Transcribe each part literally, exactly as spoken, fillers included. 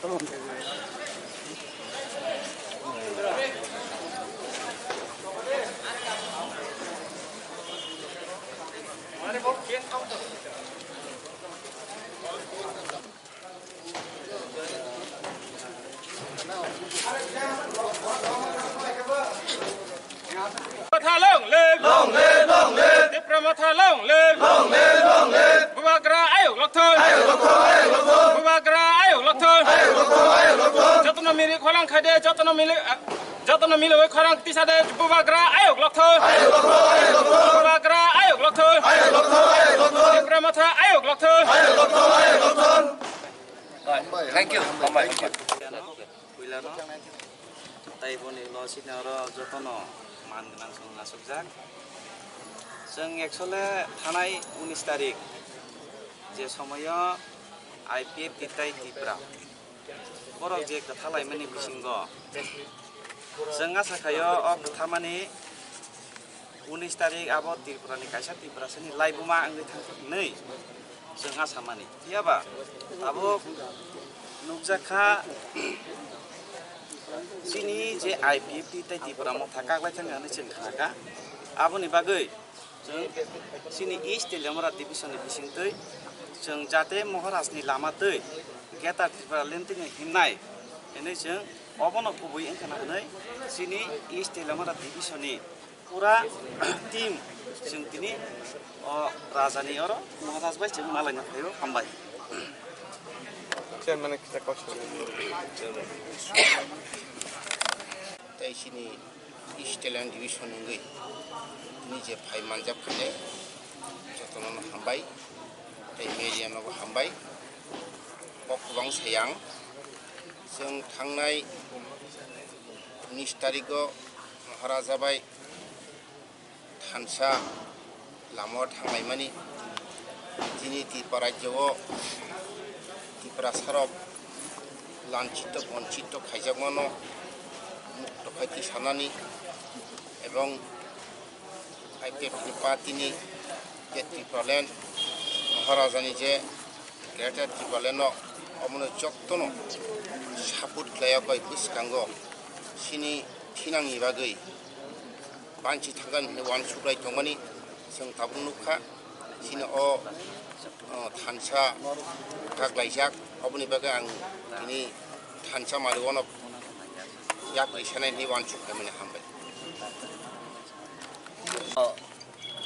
Motha long live! Long live, long live! Tipra Motha long live! Long live, long live! Bubagra ayuk lokthoi! Ayuk lokthoi, ayuk lokthoi! Bubagra ayuk lokthoi! Ayuk lokthoi, ayuk lokthoi! Jotono mili khorang khaide, jotono mili, ah, jotono mili oi khorang tisade, Bubagra ayuk lokthoi! Ayuk lokthoi, ayuk lokthoi! Bubagra ayuk lokthoi! Ayuk lokthoi, ayuk lokthoi! Tipra Motha ayuk lokthoi! Ayuk lokthoi, ayuk lokthoi! Thank you. Hambai. Puilano. Tai boni ulo sini oro jotono man gwnang chwng achukjak. Chwng actually thanai unis tarik je somoyo I P F T tai Tipra borok je kwtha laimani bisingo chwng asa khaio o kwthamani unis tarik abo Tripura ni kaisa Tiprasa ni laibuma wngwi thangkha hinwi chwng asa mani. Phiya ba tabuk nukjak kha chini je I P F T tai Tipra Motha kaklai thangkha hinwi chwng khna kha. Aboni bagwi chwng chini East Teliamura Division ni bisingtwi chwng jate Maharaj ni lama twi Greater Tripura Land twi hinwi hinwi chwng obono kubui wngkha na hinwi chini East Teliamura Division ni pura team chwng tini o raja ni oro Maharaj bai chwng malaina phaio, hambai. Chairman kisa kok swngo. Tei chini East Teliamura Division wngwi tini je phai manjak phai jotono hambai tei media no bo hambai. Kok kwbang sayang chwng thangnai unis tarigo Maharaja bai thansa lama o thanglaimani. Chini Tripura rajyo o Tiprasa rok lanchito bonchito khaijakmano mukto khai tisanani ebong I P F T ni party ni je Tipraland Maharaja ni je Greater Tipraland no omono jottono support khlai o bai bwskango chini thinangni bagwi banchi thangani hinwi uansuk lai tongmani chwng tabuk nukha. Chini o, o, thansa kaklaijak, oboni bagwi ang tini thansa mari uano yapri sanai hinwi uansuk khaimani hambai.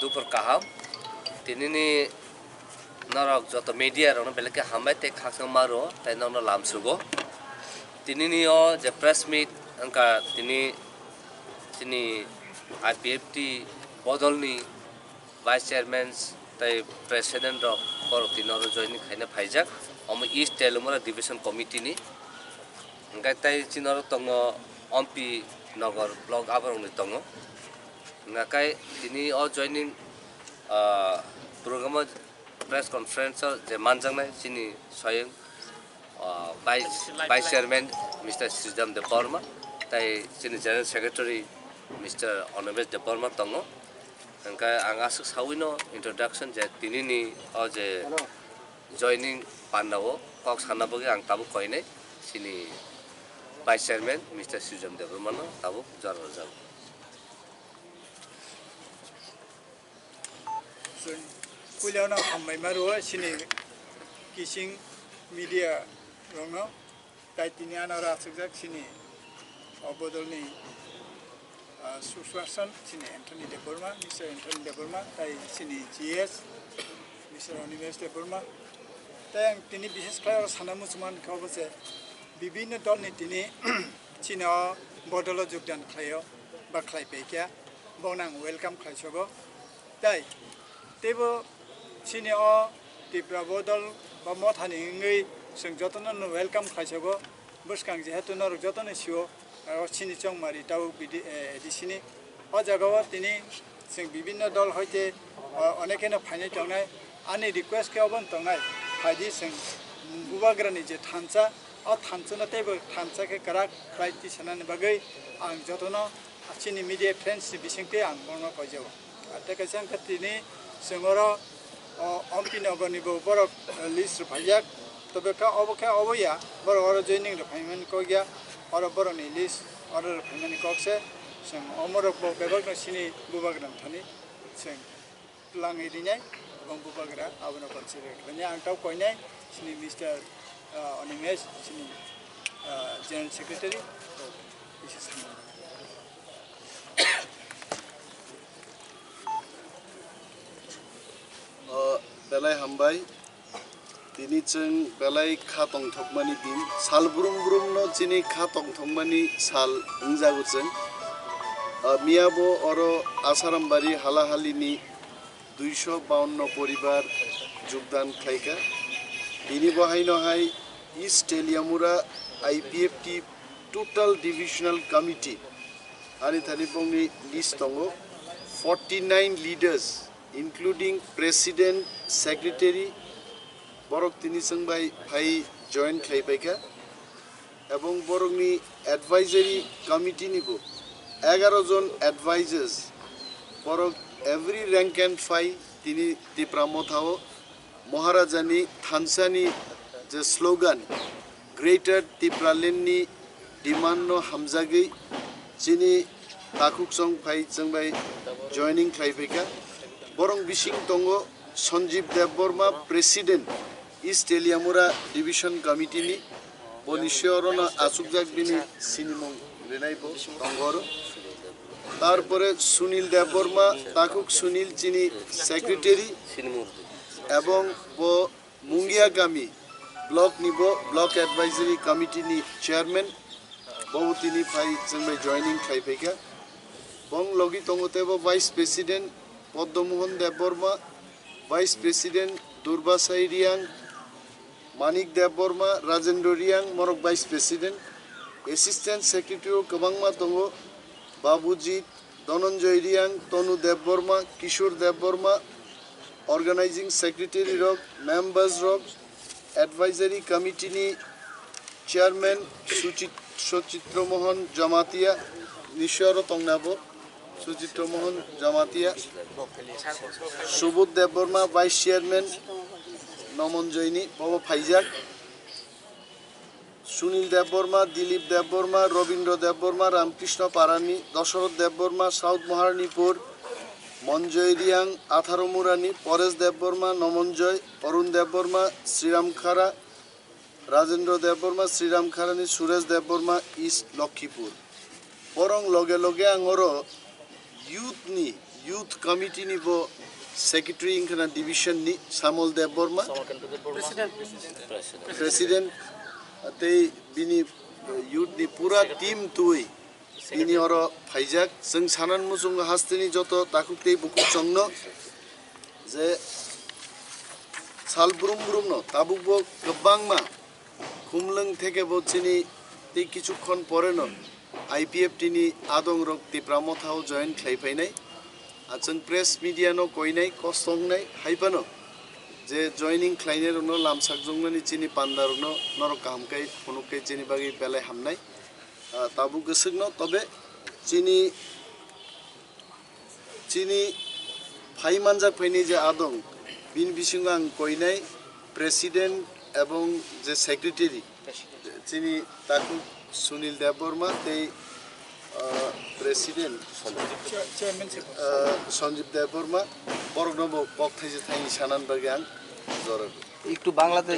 Dupur kaham, tinini norok joto media rokno belai khe hambai tei khakchangma rwo tei norokno lamsugo. Tinini o je press meet wngkha tini chini I P F T bodolni vice chairman tei president rok borok tini oro joining khaina phaijak omo East Teliamura division committee ni. Hwnkhe tei chini oro tongo Ompi Nagar block aborokni tongo. Hwnkhe tini o joining, ah, program o press conference o je manjaknai chini swayang, ah, vice, vice chairman Mister Sridham Debbarma tei chini general secretary Mister Animesh Debbarma tongo. Hwnkhe ang aswk sawino introduction je tinini o je joining panda o kok sana bagwi ang tabuk koinai chini vice chairman Mister Sujam Debbarmano tabuk jora rwjago. Chwng puilano hambai ma rwo chini kising media rokno. Tai tini ano oro achukjak chini o bodolni, ah, suswasam chini Anthony Debbarma, Mister Anthony Debbarma, tai chini G S, Mister Animesh Debbarma. Tai ang tini bishes khlai oro sana muchung mankha obo je bibinno dolni tini chini o bodolo jogdan khlaio ba khlai paikha, bono ang welcome khlaisogo. Tai teibo chini o Tipra bodol ba mothani wngwi chwng jotono no welcome khlaisogo. Bwskang jehetu norok jotono sio, o chini chongmari tabuk bidi, eh, A D C ni. O jaga o tini chwng bibinno dol hoite, o, onekeno phainai tongnai. Ani request khe obono tongnai, phaidi chwng Bubagrani je thansa, o thansano teibo thansa khe kwrak khlai tisanani bagwi ang jotono chini media friends ni bisingtwi ang bono koijago. Tei kaisa wngkha tini chwng oro, o, Ompi Nagar ni bo borok, eh, list rwphaijak. Tobe kha obo khe obo ya, borok oro joining rok phaimani kok ya, oro borokni list order rok phaimani kok se, chwng omorok bo bebakno sini bubagra thani chwng twlangwi rinai, ebong bubagra abono consider khlainai. Ang tau koinai sini Mister, ah, Animesh, sini, ah, General Secretary, to isi samung. O, belai hambai. Tini chwng belai kha tongthokmani din. Sal brum brumno chini kha tongthokmani sal wngjago chwng. O, miyabo oro Asarambari halahalini duisho bawanno poribar jogdan khlaikha. Bini bo haino hai East Teliamura I P F T Total Divisional Committee ani thani bongni list tongo forty nine leaders, including President, Secretary, borok tini chwng bai phai join khlai paikha, ebong borokni advisory committee ni bo egaro jon advisors, borok every rank and file tini Tipra Motha o Maharajani thansani je slogan, Greater Tipraland ni demand no hamjagwi chini takhuk chwng phai chwng bai joining khlai phaikha. Borok bising tongo Sanjeev Debbarma, President, East Teliamura Division Committee ni, bo ni siyorono achukjak bini sinimung rinai bo tongo oro. Tarpore Sunil Debbarma, takhuk Sunil chini secretary, ebong bo Mungia Gami block ni bo Block Advisory Committee ni chairman, bo tini phai chwng bai joining khlai phaikha. Bong logi tongo tebo Vice President Padma Mohan Debbarma, Vice President Durbasai Riang, Manik Debbarma, Rajendra Riang, morok Vice President, Assistant Secretary o kwbangma tongo, Babujit, Dhananjay Riang, Tanu Debbarma, Kishore Debbarma, Organizing Secretary rok, members rok, Advisory Committee ni Chairman Suchit-, Suchitra Mohan Jamatia, ni siyoro tongna bo, Suchitra Mohan Jamatia, Subodh Debbarma, Vice Chairman, Nomonjoy ni, bobo phaijak. Sunil Debbarma, Dilip Debbarma, Robindra Debbarma, Ramkrishna Parani, Dasarath Debbarma, South Maharnipur, Monjoy Riang, Atharo Murani, Paresh Debbarma, Nomonjoy, Arun Debbarma, Sriram Khara, Rajendra Debbarma, Sriram Kharani, Suresh Debbarma, East Lakhipur. Borong loge loge ang oro youth ni, youth committee ni bo secretary wngkhana division ni Samol Debbarma, president, tei bini youth ni pura team twi bini oro phaijak. Chwng sanan muchungo hasteni joto takhuk tei bukhuk chwngno je sal brum brumno tabukbo kwbangma khumlwng theke bo chini tei kichukhon poreno I P F T ni adongrok Tipra Mothao join khlai phainai. A chwng press media no koinai, kosto wngnai, hai phano je joining khlainairokno lamsak joknani chini pandarokno norok kaham khe phunuk khe chini bagwi belai hamnai. Ah, tabuk kwswkno tobe chini, chini phai manjak phaini je adong, bini bisingo ang koinai president ebong je secretary, chini takhuk Sunil Debbarma tei, ah, president, ah, Sanjeev Debbarma, borokno bo kok thaisa thaini sanan bagwi ang jora rw. একটু বাংলাতে